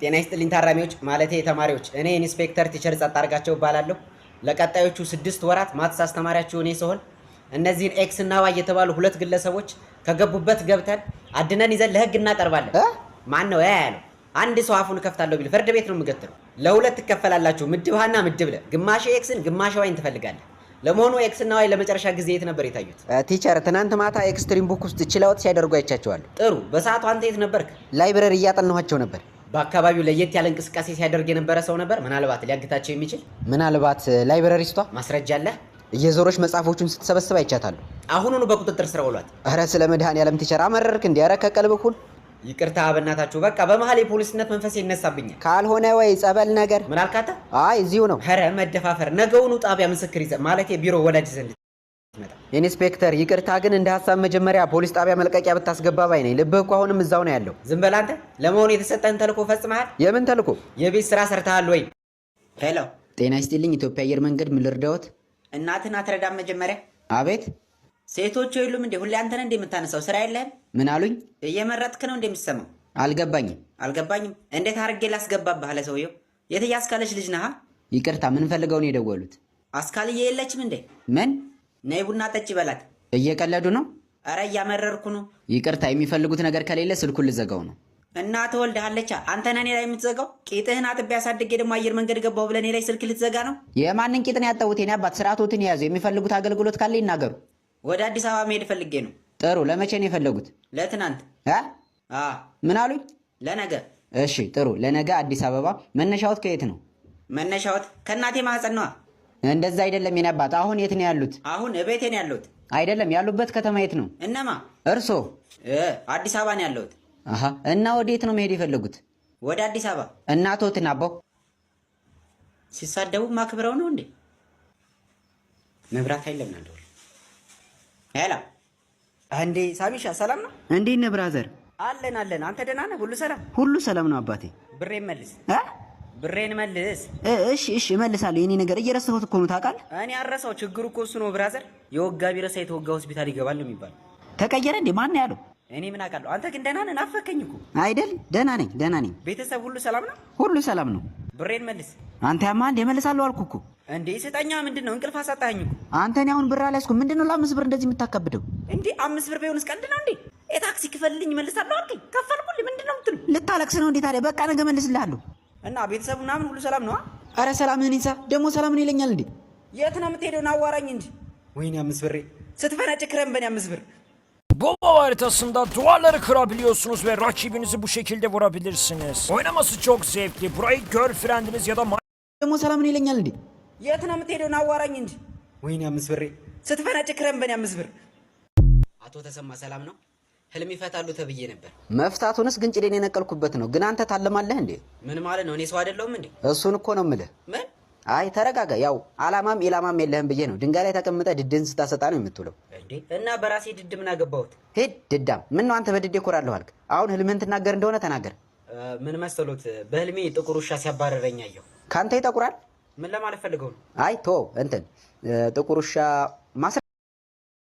ጤና ይስጥልኝ ታራሚዎች፣ ማለቴ ተማሪዎች። እኔ ኢንስፔክተር teacher ጸጥ አድርጋቸው እባላለሁ። ለቀጣዮቹ 6 ወራት maths አስተማሪያችሁ እኔ ስሆን እነዚህን X እና Y የተባሉ ሁለት ግለሰቦች ከገቡበት ገብተን አድነን ይዘን ለህግ እናቀርባለን። ማን ነው ያ ያለው? አንድ ሰው አፉን እከፍታለሁ ቢል ፍርድ ቤት ነው የምገትረው። ለሁለት ትከፈላላችሁ፣ ምድብ ሀና ምድብ ለ። ግማሽ X ን ግማሽ Y ን ትፈልጋለህ። ለመሆኑ X እና Y ለመጨረሻ ጊዜ የት ነበር የታዩት? Teacher፣ ትናንት ማታ Extreme Book ውስጥ chill out ሲያደርጉ አይቻቸዋለሁ። ጥሩ። በሰዓቱ አንተ የት ነበርክ? Library እያጠናኋቸው ነበር። በአካባቢው ለየት ያለ እንቅስቃሴ ሲያደርግ የነበረ ሰው ነበር? ምናልባት ሊያግታቸው የሚችል? ምናልባት librarist ቷ። ማስረጃ አለህ? እየዞረች መጽሐፎቹን ስትሰበስብ አይቻታለሁ። አሁኑኑ በቁጥጥር ስር አውሏት። ኧረ ስለ መድኃኔዓለም teacher፣ አመረርክ እንዴ? ኧረ ከቀልብህ ሁን። ይቅርታ በእናታችሁ፣ በቃ በመሀል የፖሊስነት መንፈስ ይነሳብኛል። ካልሆነ ወይ ጸበል ነገር። ምን አልክ አንተ? አይ፣ እዚሁ ነው። ኧረ መደፋፈር። ነገውኑ ጣቢያ ምስክር ይዘህ፣ ማለት ቢሮ ወላጅ ዘንድ ትመጣ። ኢንስፔክተር፣ ይቅርታ ግን እንደ ሀሳብ መጀመሪያ ፖሊስ ጣቢያ መልቀቂያ ብታስገባ ባይ ነኝ። ልብህ እኮ አሁንም እዛው ነው ያለው። ዝም በል አንተ። ለመሆኑ የተሰጠህን ተልእኮ ፈጽመሃል? የምን ተልእኮ? የቤት ስራ ሰርተሃል ወይ? Hello። ጤና ይስጥልኝ፣ ኢትዮጵያ አየር መንገድ፣ ምን ልርዳዎት? እናትህን አትረዳም መጀመሪያ? አቤት? ሴቶቹ የሉም እንዴ? ሁሌ አንተ ነህ እንዴ የምታነሳው? ስራ የለህም? ምን አሉኝ? እየመረጥክ ነው እንደሚሰማው? አልገባኝም። አልገባኝም። እንዴት አድርጌ ላስገባብህ አለ ሰውየው። የትዬ አስካለች ልጅ ነህ? ይቅርታ፣ ምን ፈልገው ነው የደወሉት? አስካልዬ የለችም እንዴ? ምን? ነይ ቡና ጠጪ በላት። እየቀለዱ ነው? ኧረ እያመረርኩ ነው። ይቅርታ፣ የሚፈልጉት ነገር ከሌለ ስልኩን ልዘጋው ነው። እና ትወልድሃለቻ። አንተ ነህ እኔ ላይ የምትዘጋው? ቂጥህን አጥቤ አሳድጌ ደግሞ አየር መንገድ ገባሁ ብለህ እኔ ላይ ስልክ ልትዘጋ ነው? የማንን ቂጥ ነው ያጠቡት? የኔ አባት፣ ስርዓቶትን የያዙ። የሚፈልጉት አገልግሎት ካለ ይናገሩ። ወደ አዲስ አበባ መሄድ ፈልጌ ነው። ጥሩ። ለመቼ ነው የፈለጉት? ለትናንት። እ? አ። ምን አሉኝ? ለነገ። እሺ ጥሩ። ለነገ አዲስ አበባ። መነሻዎት ከየት ነው? መነሻዎት ከእናቴ ማህፀን ነዋ። እንደዛ አይደለም የኔ አባት። አሁን የት ነው ያሉት? አሁን እቤቴ ነው ያለሁት። አይደለም፣ ያሉበት ከተማ የት ነው? እነማ? እርሶ። አዲስ አበባ ነው ያለሁት። አሃ፣ እና ወዴት ነው መሄድ የፈለጉት? ወደ አዲስ አበባ። እናቶትን አባው። ሲሳደቡ ማክብረው ነው እንዴ? መብራት ኃይል ለምን አንደውል? Hello፣ እንዴ ሳሚሻ፣ ሰላም ነው? እንዴት ነህ brother? አለን አለን። አንተ ደህና ነህ? ሁሉ ሰላም? ሁሉ ሰላም ነው አባቴ። ብሬን መልስ። እ? ብሬን መልስ። እሺ፣ እመልሳለሁ። የኔ ነገር እየረሳሁት እኮ ነው፣ ታውቃለህ? እኔ አረሳው። ችግሩ እኮ እሱ ነው brother። የወጋ ቢረሳ የተወጋ ሆስፒታል ይገባል ነው የሚባለው። ተቀየረ እንዴ? ማን ነው ያለው? እኔ ምን አውቃለሁ? አንተ ግን ደህና ነህ? ናፈከኝ እኮ። አይደል? ደህና ነኝ፣ ደህና ነኝ። ቤተሰብ ሁሉ ሰላም ነው? ሁሉ ሰላም ነው። ብሬን መልስ። አንተ ያማ እንዴ? እመልሳለሁ አልኩህ እኮ። እንዴ ስጠኛ። ምንድን ነው? እንቅልፍ አሳጣኸኝ እኮ። አንተ፣ እኔ አሁን ብር አልያዝኩም። ምንድን ነው ለ5 ብር እንደዚህ የምታከብደው? እንዴ፣ 5 ብር ቢሆንስ ቀልድ ነው እንዴ? የታክሲ ክፈልልኝ እመልሳለሁ አልከኝ፣ ከፈልኩልህ። ምንድን ነው የምትሉ? ልታለቅስ ነው እንዴ ታዲያ? በቃ ነገ እመልስልሃለሁ። እና ቤተሰቡ ምናምን ሁሉ ሰላም ነው? አረ ሰላምህን ይንሳ። ደግሞ ሰላምን ይለኛል እንዴ? የት ነው የምትሄደው? አዋራኝ እንጂ። ወይኔ 5 ብሬ፣ ስትፈነጭ ክረም በኔ 5 ብር። Bomba haritasında duvarları kırabiliyorsunuz ve rakibinizi bu şekilde vurabilirsiniz. Oynaması çok zevkli. Burayı girlfriendiniz ya da ደግሞ ሰላምን ይለኛል እንዴ? የት ነው የምትሄደው? አዋራኝ እንጂ። ወይኔ 5 ብሬ፣ ስትፈነጭ ክረም በኔ 5 ብር። አቶ ተሰማ፣ ሰላም ነው? ህልም ይፈታሉ ተብዬ ነበር። መፍታቱንስ ግንጭሌን የነቀልኩበት ነው። ግን አንተ ታለማለህ እንዴ? ምን ማለት ነው? እኔ ሰው አይደለሁም እንዴ? እሱን እኮ ነው የምልህ። ምን? አይ ተረጋጋ። ያው አላማም ኢላማም የለህም ብዬ ነው። ድንጋይ ላይ ተቀምጠህ ድድህን ስታሰጣ ነው የምትውለው። እንዴ፣ እና በራሴ ድድ ምን አገባሁት? ሂድ ድዳም። ምን ነው አንተ በድዴ እኮራለሁ አልክ? አሁን ህልምህን ትናገር እንደሆነ ተናገር። ምን መሰሎት፣ በህልሜ ጥቁር ውሻ ሲያባረረኝ አየሁ። ካንተ ይጠቁራል? ምን ለማለት ፈልገው ነው? አይ ቶ እንትን ጥቁር ውሻ ማስረ